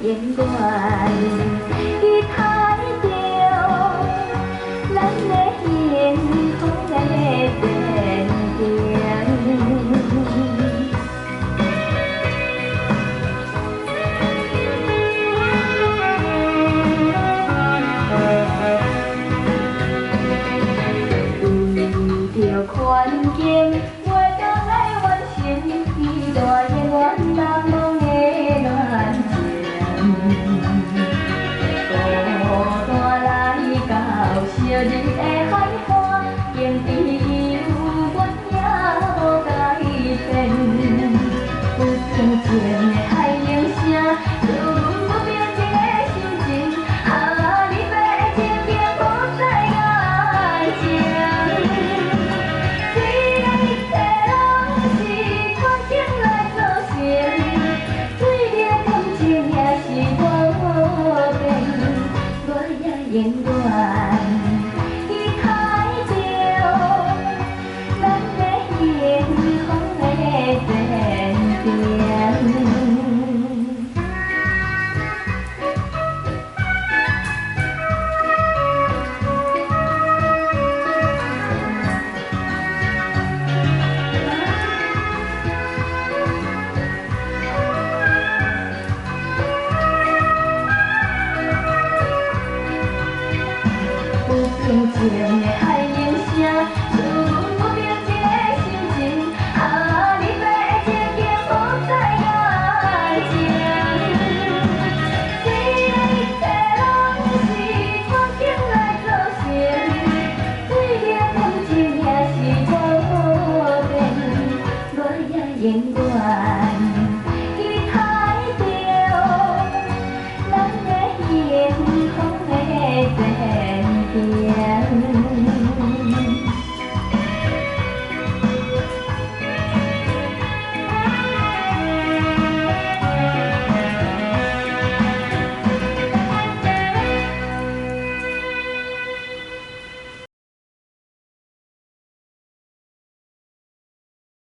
永遠期待著咱的幸福的前程。为著环境袂当来完成，彼段永远难忘的恋情。孤單來到昔日的海岸，堅持猶原也無改變。不平靜的海湧聲，予阮不平靜的心情。啊，離別的情景不再眼前。雖然一切攏是環境來造成，對你的感情也是無變，我也永遠期待著咱的幸福的前程。不平靜的海湧聲，予阮不平靜的心情。啊，離別的情景不再眼前。雖然一切攏是環境來造成，對你的感情也是無變，我也永遠。